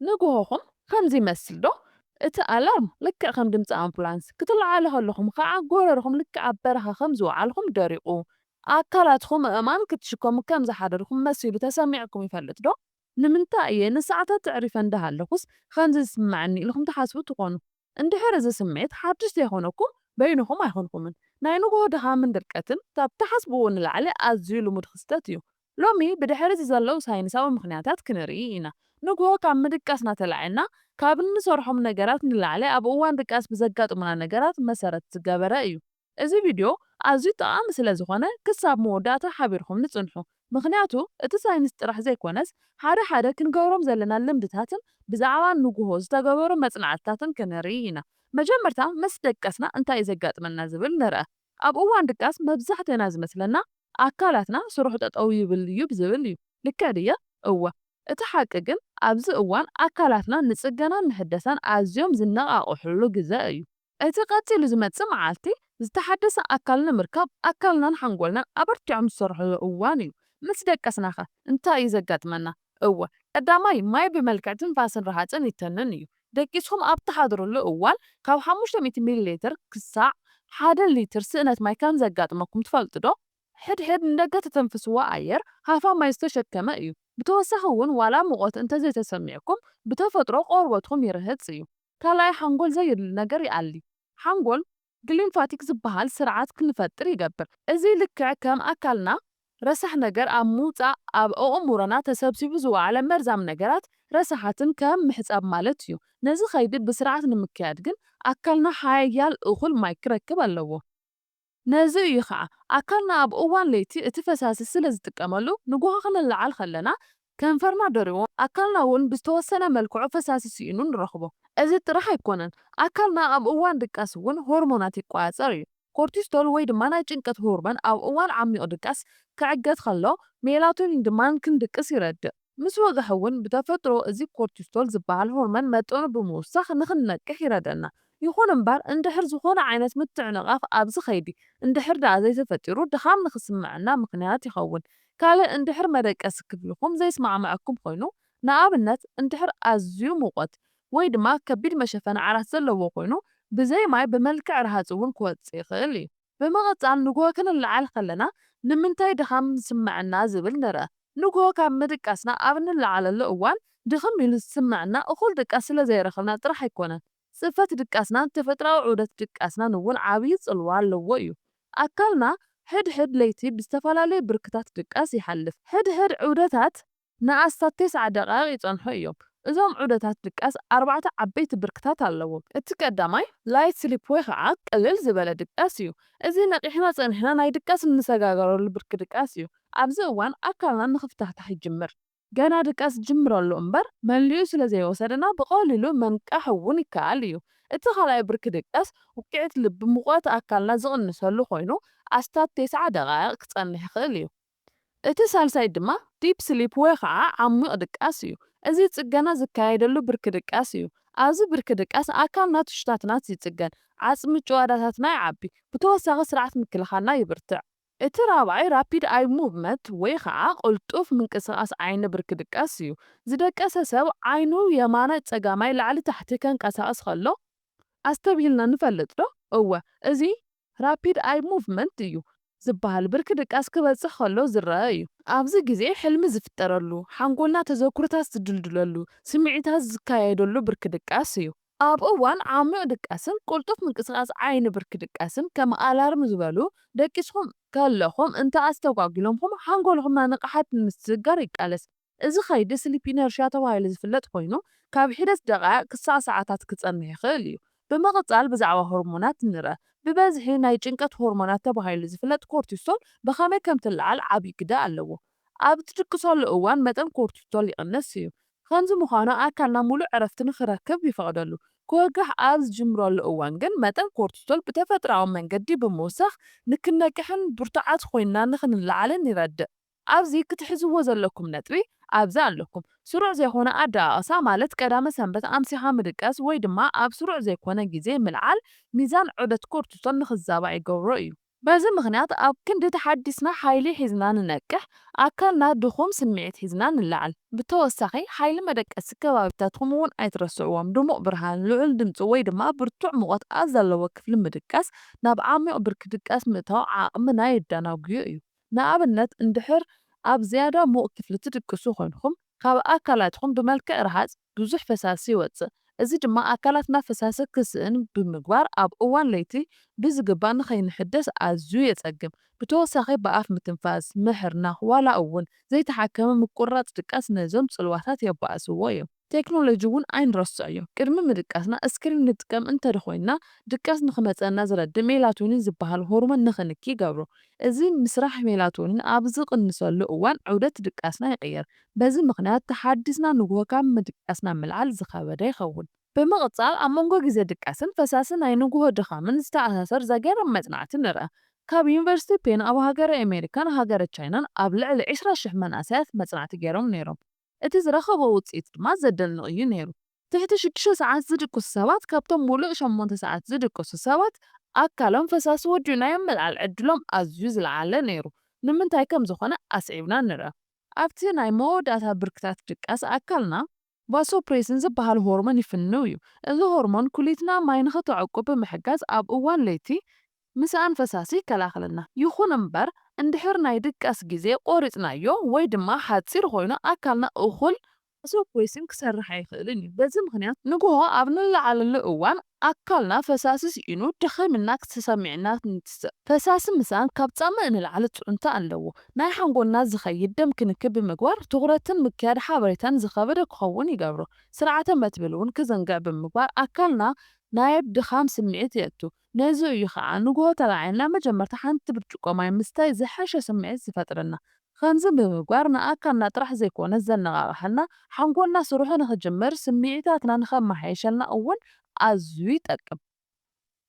ንግሆኹም ከምዚ ይመስል ዶ? እቲ ኣላርም ልክዕ ከም ድምጺ ኣምቡላንስ፣ ክትለዓሉ ከለኹም ኸኣ ጎረርኹም ልክዕ ኣብ በረኻ ከም ዝወዓልኩም ደሪቑ። ኣካላትኩም ኣእማን ክትሽከሙ ከም ዝሓደርኩም መሲሉ ተሰሚዕኩም ይፈልጥ ዶ? ንምንታይ እየ ንሰዓታት ኣዕሪፈ እንዳሃለኹስ ከምዚ ዝስምዓኒ ኢልኩም ትሓስቡ ትኾኑ። እንድሕር እዚ ስምዒት ሓድሽ ዘይኮነኩም፣ በይንኹም ኣይኮንኩምን። ናይ ንግሆ ድኻምን ድርቀትን ካብ ትሓስብዎ ንላዕሊ ኣዝዩ ልሙድ ክስተት እዩ። ሎሚ ብድሕሪ እዚ ዘለዉ ሳይንሳዊ ምኽንያታት ክንርኢ ኢና። ንግሆ ካብ ምድቃስና ተላዒልና፣ ካብ እንሰርሖም ነገራት ንላዕሊ ኣብ እዋን ድቃስ ብዘጋጥሙና ነገራት መሰረት ዝገበረ እዩ። እዚ ቪድዮ ኣዝዩ ጠቓሚ ስለ ዝኾነ ክሳብ መወዳእታ ሓቢርኩምኒ ጽንሑ። ምኽንያቱ እቲ ሳይንስ ጥራሕ ዘይኮነስ፣ ሓደ ሓደ ክንገብሮም ዘለና ልምድታትን ብዛዕባ ንግሆ ዝተገበሩ መጽናዕትታትን ክንርኢ ኢና። መጀመርታ ምስ ደቀስና እንታይ እዩ ዘጋጥመና ዝብል ንርኣ። ኣብ እዋን ድቃስ መብዛሕትእና ዝመስለና ኣካላትና ስርሑ ጠጠው ይብል እዩ ዝብል እዩ። ልክዕ ድየ? እወ። እቲ ሓቂ ግን ኣብዚ እዋን ኣካላትና ንጽገናን ንሕደሳን ኣዝዮም ዝነቓቕሕሉ ግዘ እዩ። እቲ ቀጺሉ ዝመጽእ መዓልቲ ዝተሓደሰ ኣካል ንምርካብ ኣካልናን ሓንጎልናን ኣበርቲዖም ዝሰርሕሉ እዋን እዩ። ምስ ደቀስናኸ እንታይ እዩ ዘጋጥመና? እወ፣ ቀዳማይ ማይ ብመልክዕ ትንፋስን ረሃጽን ይተንን እዩ። ደቂስኩም ኣብ ትሓድሩሉ እዋን ካብ ሓሙሽተ ሚእቲ ሚሊ ሊትር ክሳዕ ሓደ ሊትር ስእነት ማይ ከም ዘጋጥመኩም ትፈልጡ ዶ? ሕድሕድ ንደገ ተተንፍስዎ ኣየር ሃፋ ማይ ዝተሸከመ እዩ። ብተወሳኺ እውን ዋላ ሙቐት እንተዘይተሰሚዕኩም ብተፈጥሮ ቆርበትኩም ይርህጽ እዩ። ካልኣይ ሓንጎል ዘየድሊ ነገር ይኣሊ። ሓንጎል ግሊምፋቲክ ዝበሃል ስርዓት ክንፈጥር ይገብር። እዚ ልክዕ ከም ኣካልና ረሳሕ ነገር ኣብ ምውጻእ ኣብ ኣእምሮና ተሰብሲቡ ዝወዓለ መርዛም ነገራት ረሳሓትን ከም ምሕጻብ ማለት እዩ። ነዚ ከይዲ ብስርዓት ንምክያድ ግን ኣካልና ሓያል እኹል ማይ ክረክብ ኣለዎ። ነዚ እዩ ኸዓ ኣካልና ኣብ እዋን ለይቲ እቲ ፈሳሲ ስለ ዝጥቀመሉ ንጉሆ ክንለዓል ከለና ከንፈርና ደሪቑ ኣካልና እውን ብዝተወሰነ መልክዑ ፈሳሲ ስኢኑ ንረኽቦ። እዚ ጥራሕ ኣይኮነን፣ ኣካልና ኣብ እዋን ድቃስ እውን ሆርሞናት ይቆጻጸር እዩ። ኮርቲስቶል ወይ ድማ ናይ ጭንቀት ሆርሞን ኣብ እዋን ዓሚቕ ድቃስ ክዕገት ከሎ ሜላቶኒን ድማ ክንድቅስ ይረድእ። ምስ ወግሐ እውን ብተፈጥሮ እዚ ኮርቲስቶል ዝበሃል ሆርሞን መጠኑ ብምውሳኽ ንኽንነቅሕ ይረድእና። ይኹን እምበር እንድሕር ዝኾነ ዓይነት ምትዕንቓፍ ኣብዚ ኸይዲ እንድሕር ደኣ ዘይተፈጢሩ ድኻም ንኽስምዐና ምኽንያት ይኸውን። ካልእ እንድሕር መደቀሲ ክፍልኹም ዘይስማዕምዐኩም ኮይኑ ንኣብነት እንድሕር ኣዝዩ ሙቐት ወይ ድማ ከቢድ መሸፈኒ ዓራት ዘለዎ ኮይኑ ብዘይ ማይ ብመልክዕ ረሃፂ እውን ክወፅእ ይኽእል እዩ። ብምቕፃል ንግሆ ክንለዓል ከለና ንምንታይ ድኻም ዝስምዐና ዝብል ንርእ። ንግሆ ካብ ምድቃስና ኣብ ንለዓለሉ እዋን ድኽም ኢሉ ዝስምዐና እኹል ድቃስ ስለዘይረኸብና ጥራሕ ኣይኮነን። ፅፈት ድቃስናን ተፈጥራዊ ዑደት ድቃስናን እውን ዓብዪ ፅልዋ ኣለዎ እዩ። ኣካልና ሕድሕድ ለይቲ ብዝተፈላለዩ ብርክታት ድቃስ ይሓልፍ። ሕድሕድ ዑደታት ንኣስታት ተስዓ ደቓይቕ ይጸንሑ እዮም። እዞም ዑደታት ድቃስ ኣርባዕተ ዓበይቲ ብርክታት ኣለዎም። እቲ ቀዳማይ ላይት ስሊፕ ወይ ኸዓ ቅልል ዝበለ ድቃስ እዩ። እዚ ነቒሕና ጸኒሕና ናይ ድቃስ እንሰጋገረሉ ብርኪ ድቃስ እዩ። ኣብዚ እዋን ኣካልና ንኽፍታሕታሕ ይጅምር። ገና ድቃስ ጅምረሉ እምበር መሊኡ ስለ ዘይወሰደና ብቐሊሉ መንቃሕ እውን ይከኣል እዩ። እቲ ካልኣይ ብርኪ ድቃስ ውቅዒት ልቢ ሙቐት ኣካልና ዝቕንሰሉ ኮይኑ ኣስታት ተስዓ ደቓይቕ ክጸንሕ ይኽእል እዩ። እቲ ሳልሳይ ድማ ዲፕ ስሊፕ ወይ ኸዓ ዓሚቕ ድቃስ እዩ። እዚ ጽገና ዝካየደሉ ብርኪ ድቃስ እዩ። ኣብዚ ብርኪ ድቃስ ኣካልና ትሽታትናት ይጽገን፣ ዓጽሚ ጭዋዳታትና ይዓቢ፣ ብተወሳኺ ስርዓት ምክልኻልና ይብርትዕ። እቲ ራብዓይ ራፒድ ኣይ ሙቭመንት ወይ ኸዓ ቅልጡፍ ምንቅስቓስ ዓይኒ ብርኪ ድቃስ እዩ። ዝደቀሰ ሰብ ዓይኑ የማናይ ጸጋማይ ላዕሊ ታሕቲ ከንቀሳቕስ ከሎ ኣስተብሂልና ንፈልጥ ዶ? እወ፣ እዚ ራፒድ ኣይ ሙቭመንት እዩ ዝበሃል ብርኪ ድቃስ ክበጽሕ ከሎ ዝረኣ እዩ። ኣብዚ ግዜ ሕልሚ ዝፍጠረሉ፣ ሓንጎልና ተዘክሮታት ዝድልድለሉ፣ ስምዒታት ዝካየደሉ ብርኪ ድቃስ እዩ። ኣብ እዋን ዓሚቕ ድቃስን ቅልጡፍ ምንቅስቓስ ዓይኒ ብርኪ ድቃስን ከም ኣላርም ዝበሉ ደቂስኩም ከለኹም እንተ ኣስተጓጒሎምኩም ሓንጎልኩም ናብ ንቕሓት ንምስግጋር ይቃለስ። እዚ ኸይዲ ስሊፕ ኢነርሽያ ተባሂሉ ዝፍለጥ ኮይኑ ካብ ሒደት ደቓይቕ ክሳዕ ሰዓታት ክጸንሕ ይኽእል እዩ። ብምቕጻል ብዛዕባ ሆርሞናት ንርእ። ብበዝሒ ናይ ጭንቀት ሆርሞናት ተባሂሉ ዝፍለጥ ኮርቲሶል ብኸመይ ከም ትለዓል ዓብዪ ግደ ኣለዎ። ኣብ ትድቅሰሉ እዋን መጠን ኮርቲሶል ይቕንስ እዩ። ከምዚ ምዃኑ ኣካልና ሙሉእ ዕረፍቲ ንኽረክብ ይፈቕደሉ። ክወግሕ ኣብ ዝጅምረሉ እዋን ግን መጠን ኮርቲሶል ብተፈጥሮኣዊ መንገዲ ብምውሳኽ ንክንነቅሕን ብርቱዓት ኮይንና ንኽንለዓልን ይረድእ። ኣብዚ ክትሕዝዎ ዘለኩም ነጥቢ ኣብዚ ኣለኩም። ስሩዕ ዘይኮነ ኣደቓቕሳ ማለት ቀዳመ ሰንበት ኣምሲኻ ምድቃስ ወይ ድማ ኣብ ስሩዕ ዘይኮነ ግዜ ምልዓል ሚዛን ዑደት ኮርቲሶል ንኽዛባዕ ይገብሮ እዩ። በዚ ምኽንያት ኣብ ክንዲ ተሓዲስና ሓይሊ ሒዝና ንነቅሕ፣ ኣካልና ድኹም ስምዒት ሒዝና ንለዓል። ብተወሳኺ ሓይሊ መደቀሲ ከባቢታትኩም እውን ኣይትረስዕዎም። ድሙቕ ብርሃን፣ ልዑል ድምፂ ወይ ድማ ብርቱዕ ሙቐት ኣብ ዘለዎ ክፍሊ ምድቃስ ናብ ዓሚቕ ብርኪ ድቃስ ምእታው ዓቕምና የዳናጉዮ እዩ። ንኣብነት እንድሕር ኣብ ዝያዳ ምዉቕ ክፍሊ ትድቅሱ ኮይንኩም፣ ካብ ኣካላትኩም ብመልክዕ ረሃጽ ብዙሕ ፈሳሲ ይወጽእ። እዚ ድማ ኣካላትና ፈሳሲ ክስእን ብምግባር ኣብ እዋን ለይቲ ብዝግባእ ንኸይንሕደስ ኣዝዩ የጸግም። ብተወሳኺ ብኣፍ ምትንፋስ፣ ምሕርናኽ ዋላ እውን ዘይተሓከመ ምቁርራጽ ድቃስ ነዞም ጽልዋታት የባእስዎ እዮም። ቴክኖሎጂ እውን ኣይንረስዖ እዩ። ቅድሚ ምድቃስና ስክሪን ንጥቀም እንተደኾይንና ድቃስ ንኽመጸና ዝረድእ ሜላቶኒን ዝበሃል ሆርሞን ንኽንኪ ይገብሮ። እዚ ምስራሕ ሜላቶኒን ኣብ ዝቕንሰሉ እዋን ዑደት ድቃስና ይቕየር። በዚ ምኽንያት ተሓዲስና ንግሆ ካብ ምድቃስ ናብ ምልዓል ዝኸበደ ይኸውን። ብምቕጻል ኣብ መንጎ ግዜ ድቃስን ፈሳሲ ናይ ንግሆ ድኻምን ዝተኣሳሰር ዘገርም መጽናዕቲ ንርኣ። ካብ ዩኒቨርሲቲ ፔን ኣብ ሃገረ ኣሜሪካን ሃገረ ቻይናን ኣብ ልዕሊ ዕስራ ሽሕ መናእሰያት መጽናዕቲ ገይሮም ነይሮም። እቲ ዝረኸቦ ውጽኢት ድማ ዘደንቕ እዩ ነይሩ። ትሕቲ ሽዱሽተ ሰዓት ዝድቅሱ ሰባት ካብቶም ሙሉእ ሸሞንተ ሰዓት ዝድቅሱ ሰባት ኣካሎም ፈሳሲ ወዲኡ ናይ ምልዓል ዕድሎም ኣዝዩ ዝለዓለ ነይሩ። ንምንታይ ከም ዝኾነ ኣስዒብና ንርኣ። ኣብቲ ናይ መወዳእታ ብርክታት ድቃስ ኣካልና ቫሶፕሬሲን ዝበሃል ሆርሞን ይፍንው እዩ። እዚ ሆርሞን ኩሊትና ማይ ንኽተዕቁብ ብምሕጋዝ ኣብ እዋን ለይቲ ምስኣን ፈሳሲ ይከላኸለልና። ይኹን እምበር እንድሕር ናይ ድቃስ ግዜ ቆሪጽናዮ ወይ ድማ ሓጺር ኮይኑ ኣካልና እኹል ቫሶፕሬሲን ክሰርሕ ኣይኽእልን እዩ። በዚ ምኽንያት ንግሆ ኣብ ንለዓለሉ እዋን ኣካልና ፈሳሲ ስኢኑ ድኽምና ክተሰሚዕና ንትስእ። ፈሳሲ ምስኣን ካብ ጻምእ ንላዕሊ ጽዕንቶ ኣለዎ። ናይ ሓንጎልና ዝኸይድ ደም ክንክብ ብምግባር ትኹረትን ምክያድ ሓበሬታን ዝኸበደ ክኸውን ይገብሮ። ስርዓተ መትብል እውን ክዝንግዕ ብምግባር ኣካልና ናይ ድኻም ስምዒት የእቱ። ነዚ እዩ ኸዓ ንግሆ ተላዒልና መጀመርታ ሓንቲ ብርጭቆ ማይ ምስታይ ዝሐሸ ስምዒት ዝፈጥረና። ከምዚ ብምግባር ንኣካልና ጥራሕ ዘይኮነ ዘነቓቕሐልና፣ ሓንጎልና ስርሑ ንኽጅምር ስምዒታትና ንኸመሓየሸልና እውን ኣዝዩ ይጠቅም።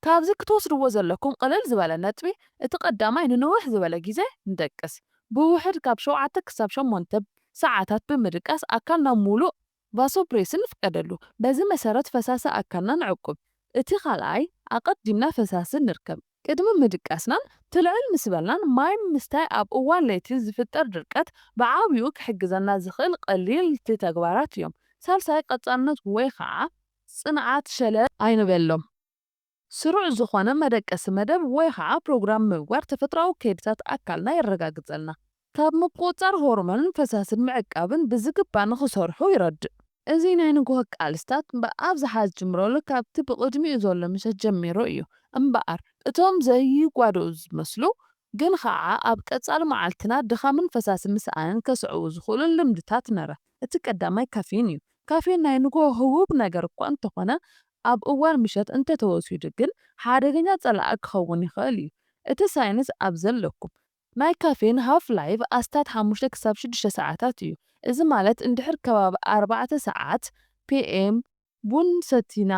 ካብዚ ክትወስድዎ ዘለኩም ቅልል ዝበለ ነጥቢ፣ እቲ ቀዳማይ ንንውሕ ዝበለ ግዜ ንደቅስ። ብውሕድ ካብ ሸውዓተ ክሳብ ሸሞንተ ሰዓታት ብምድቃስ ኣካልና ሙሉእ ቫሶፕሬሲን ንፍቀደሉ። በዚ መሰረት ፈሳሲ ኣካልና ንዕቁብ። እቲ ካልኣይ ኣቐዲምና ፈሳሲ ንርከብ። ቅድሚ ምድቃስናን ትልዕል ምስ በልናን ማይ ምስታይ ኣብ እዋን ለይቲ ዝፍጠር ድርቀት ብዓብይኡ ክሕግዘና ዝኽእል ቀሊልቲ ተግባራት እዮም። ሳልሳይ ቀጻልነት ወይ ኸዓ ጽንዓት ሸለል ኣይንበሎም። ስሩዕ ዝኾነ መደቀሲ መደብ ወይ ኸዓ ፕሮግራም ምግባር ተፈጥሮኣዊ ከይድታት ኣካልና የረጋግጸልና። ካብ ምቁጽጻር ሆርሞንን ፈሳስን ምዕቃብን ብዝግባእ ንኽሰርሑ ይረድእ። እዚ ናይ ንግሆ ቃልስታት ብኣብዝሓ ዝጅምረሉ ካብቲ ብቕድሚኡ ዘሎ ምሸት ጀሚሩ እዩ። እምበኣር፣ እቶም ዘይጓደኡ ዝመስሉ ግን ኸዓ ኣብ ቀጻሊ መዓልትና ድኻምን ፈሳሲ ምስኣንን ከስዕቡ ዝኽእሉ ልምድታት ንርኣ። እቲ ቀዳማይ ካፌን እዩ። ካፌን ናይ ንግሆ ህቡብ ነገር እኳ እንተኾነ፣ ኣብ እዋን ምሸት እንተተወሲዱ ግን ሓደገኛ ጸላኢ ክኸውን ይኽእል እዩ። እቲ ሳይንስ ኣብ ዘለኩም ናይ ካፌን ሃፍ ላይፍ ኣስታት ሓሙሽተ ክሳብ ሽዱሽተ ሰዓታት እዩ። እዚ ማለት እንድሕር ከባቢ ኣርባዕተ ሰዓት ፒ ኤም ቡን ሰቲና፣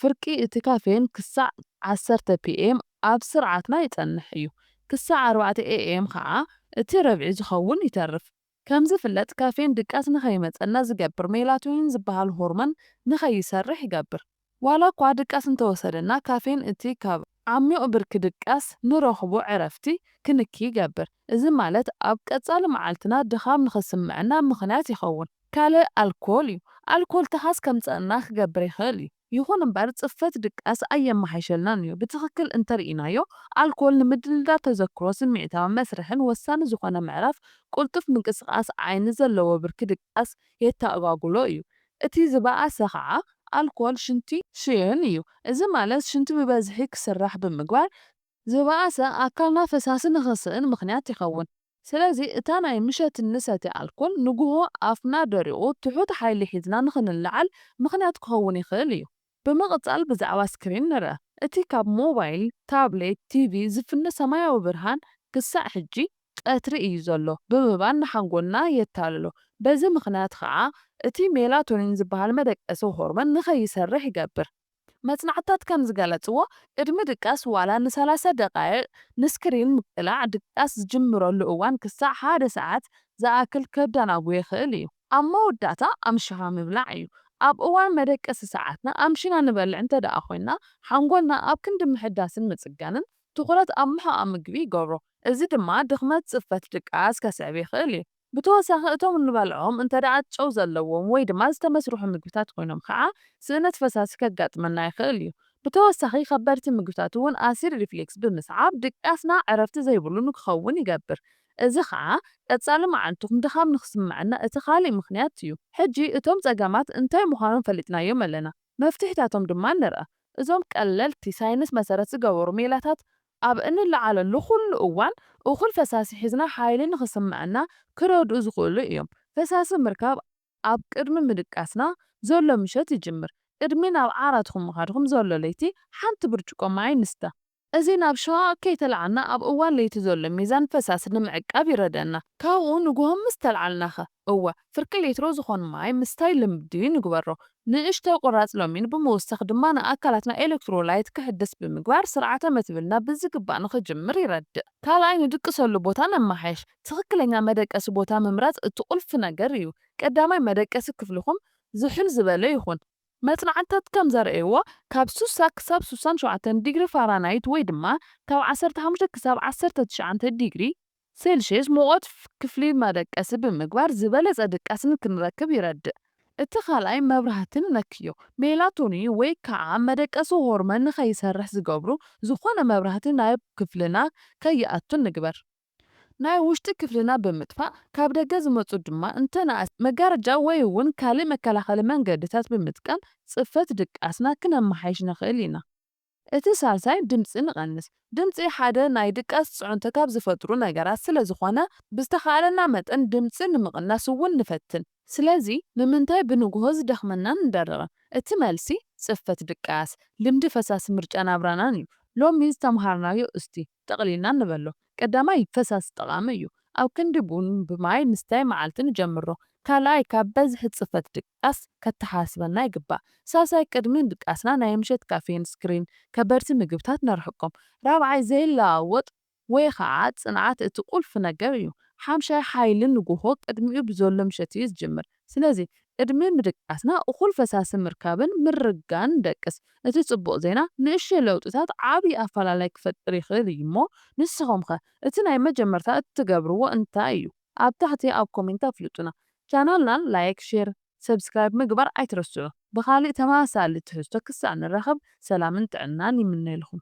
ፍርቂ እቲ ካፌን ክሳዕ ዓሰርተ ፒ ኤም ኣብ ስርዓትና ይጸንሕ እዩ። ክሳዕ ኣርባዕተ ኤ ኤም ኸዓ እቲ ረብዒ ዝኸውን ይተርፍ። ከም ዝፍለጥ ካፌን ድቃስ ንኸይመጸና ዝገብር ሜላቶኒን ዝበሃል ሆርሞን ንኸይሰርሕ ይገብር። ዋላ እኳ ድቃስ እንተወሰደና፣ ካፌን እቲ ካብ ዓሚቕ ብርኪ ድቃስ ንረኽቦ ዕረፍቲ ክንኪ ይገብር። እዚ ማለት ኣብ ቀጻሊ መዓልትና ድኻም ንኽስምዐና ምኽንያት ይኸውን። ካልእ ኣልኮል እዩ። ኣልኮል ትሓዝ ከምጸና ክገብር ይኽእል እዩ። ይኹን እምበር ጽፈት ድቃስ ኣየመሓይሸልናን እዩ። ብትኽክል እንተርኢናዮ፣ ኣልኮል ንምድልዳል ተዘክሮ፣ ስምዒታዊ መስርሕን ወሳኒ ዝኾነ ምዕራፍ ቅልጡፍ ምንቅስቓስ ዓይኒ ዘለዎ ብርኪ ድቃስ የተኣጓጉሎ እዩ። እቲ ዝበኣሰ ኸዓ ኣልኮል ሽንቲ ሽን እዩ። እዚ ማለት ሽንቲ ብበዝሒ ክስራሕ ብምግባር ዝበኣሰ ኣካልና ፈሳሲ ንኽስእን ምኽንያት ይኸውን። ስለዚ እታ ናይ ምሸት እንሰትያ ኣልኮል ንግሆ ኣፍና ደሪቑ ትሑት ሓይሊ ሒዝና ንኽንለዓል ምኽንያት ክኸውን ይኽእል እዩ። ብምቕጻል ብዛዕባ ስክሪን ንርኣ። እቲ ካብ ሞባይል፣ ታብሌት፣ ቲቪ ዝፍነ ሰማያዊ ብርሃን ክሳዕ ሕጂ ቀትሪ እዩ ዘሎ ብምባል ንሓንጎልና የታልሎ። በዚ ምኽንያት ኸዓ እቲ ሜላቶኒን ዝበሃል መደቀሲ ሆርሞን ንኸይሰርሕ ይገብር። መጽናዕትታት ከም ዝገለጽዎ፣ ቅድሚ ድቃስ ዋላ ንሰላሳ ደቓይቕ ንስክሪን ምቅላዕ ድቃስ ዝጅምረሉ እዋን ክሳዕ ሓደ ሰዓት ዝኣክል ከዳናጉ ይኽእል እዩ። ኣብ መወዳእታ ኣምሽኻ ምብላዕ እዩ። ኣብ እዋን መደቀሲ ሰዓትና ኣምሽና ንበልዕ እንተ ደኣ ኮይንና፣ ሓንጎልና ኣብ ክንዲ ምሕዳስን ምጽጋንን፣ ትኹረት ኣብ ምሕቓቕ ምግቢ ይገብሮ። እዚ ድማ ድኽመት ጽፈት ድቃስ ከስዕብ ይኽእል እዩ። ብተወሳኺ፣ እቶም እንበልዖም እንተ ደኣ ጨው ዘለዎም ወይ ድማ ዝተመስርሑ ምግብታት ኮይኖም ከዓ፣ ስእነት ፈሳሲ ከጋጥመና ይኽእል እዩ። ብተወሳኺ፣ ከበድቲ ምግብታት እውን ኣሲድ ሪፍሌክስ ብምስዓብ ድቃስና ዕረፍቲ ዘይብሉ ንክኸውን ይገብር። እዚ ከዓ ቀጻሊ መዓልትኹም ድኻም ንክስምዐና እቲ ካልእ ምኽንያት እዩ። ሕጂ እቶም ጸገማት እንታይ ምዃኖም ፈሊጥናዮም ኣለና፣ መፍትሒታቶም ድማ ንርኣ። እዞም ቀለልቲ ሳይንስ መሰረት ዝገበሩ ሜላታት ኣብ እንለዓለሉ ኩሉ እዋን እኹል ፈሳሲ ሒዝና ሓይሊ ንክስምዐና ክረድኡ ዝኽእሉ እዮም። ፈሳሲ ምርካብ ኣብ ቅድሚ ምድቃስና ዘሎ ምሸት ይጅምር። ቅድሚ ናብ ዓራትኹም ምኻድኩም ዘሎ ለይቲ ሓንቲ ብርጭቆ ማይ ንስተ። እዚ ናብ ሸዋ ከይተለዓልና ኣብ እዋን ለይቲ ዘሎ ሚዛን ፈሳሲ ንምዕቃብ ይረድኣና። ካብኡ ንግሆ ምስ ተልዓልናኸ? እወ፣ ፍርቂ ሊትሮ ዝኾን ማይ ምስታይ ልምዲ ንግበሮ። ንእሽቶ ቁራጽ ሎሚን ብምውሳኽ ድማ ንኣካላትና ኤሌክትሮላይት ክሕድስ ብምግባር ስርዓተ መትብልና ብዝግባእ ንኽጅምር ይረድእ። ካልኣይ፣ ንድቅሰሉ ቦታ ነመሓየሽ። ትኽክለኛ መደቀሲ ቦታ ምምራጽ እቲ ቁልፊ ነገር እዩ። ቀዳማይ፣ መደቀሲ ክፍልኹም ዝሑል ዝበለ ይኹን። መጽናዕትታት ከም ዘርእይዎ፣ ካብ ስሳ ክሳብ ስሳን ሸውዓተን ዲግሪ ፋራናይት ወይ ድማ ካብ ዓሰርተ ሓሙሽተ ክሳብ ዓሰርተ ትሽዓተ ዲግሪ ሴልሽየስ ሙቐት ክፍሊ መደቀሲ ብምግባር ዝበለጸ ድቃስን ክንረክብ ይረድእ። እቲ ካልኣይ መብራህቲ ንነክዮ። ሜላቶኒን ወይ ከዓ መደቀሲ ሆርሞን ንኸይሰርሕ ዝገብሩ ዝኾነ መብራህቲ ናብ ክፍልና ከይኣቱ ንግበር። ናይ ውሽጢ ክፍልና ብምጥፋእ፣ ካብ ደገ ዝመጹ ድማ እንተነኣስ መጋረጃ ወይ እውን ካልእ መከላኸሊ መንገድታት ብምጥቃም ጽፈት ድቃስና ክነመሓይሽ ንኽእል ኢና። እቲ ሳልሳይ ድምጺ ንቐንስ። ድምጺ ሓደ ናይ ድቃስ ጽዕንቶ ካብ ዝፈጥሩ ነገራት ስለ ዝኾነ፣ ብዝተኻእለና መጠን ድምጺ ንምቕናስ እውን ንፈትን። ስለዚ፣ ንምንታይ ብንግሆ ዝደኽመናን ንደርቕን? እቲ መልሲ፣ ጽፈት ድቃስ፣ ልምዲ ፈሳሲ ምርጫ ናብራናን እዩ። ሎሚ ዝተምሃርናዮ እስቲ ጠቕሊልና ንበሎ። ቀዳማይ፣ ፈሳሲ ጠቓሚ እዩ። ኣብ ክንዲ ቡን ብማይ ምስታይ መዓልቲ ንጀምሮ። ካልኣይ፣ ካብ በዝሒ ጽፈት ድቃስ ከተሓሳስበና ይግባእ። ሳልሳይ፣ ቅድሚ ድቃስና ናይ ምሸት ካፌን፣ ስክሪን፣ ከበድቲ ምግብታት ነርሕቆም። ራብዓይ፣ ዘይለዋወጥ ወይ ኸዓ ጽንዓት እቲ ቁልፊ ነገር እዩ። ሓምሻይ፣ ሓይሊ ንግሆ ቅድሚኡ ብዘሎ ምሸት እዩ ዝጅምር። ስለዚ፣ ቅድሚ ምድቃስና እኹል ፈሳሲ ምርካብን ምርጋን ንደቅስ። እቲ ጽቡቕ ዜና፣ ንእሽቶ ለውጥታት ዓቢ ኣፈላላይ ክፈጥር ይኽእል እዩ እሞ፣ ንስኹም ኸ እቲ ናይ መጀመርታ እትገብርዎ እንታይ እዩ? ኣብ ታሕቲ ኣብ ኮሜንት ኣፍልጡና። ቻናልና ላይክ፣ ሼር፣ ሰብስክራይብ ምግባር ኣይትረስዑ። ብኻልእ ተመሳሳሊ ትሕዝቶ ክሳዕ ንራኸብ፣ ሰላምን ጥዕናን ይምነየልኩም።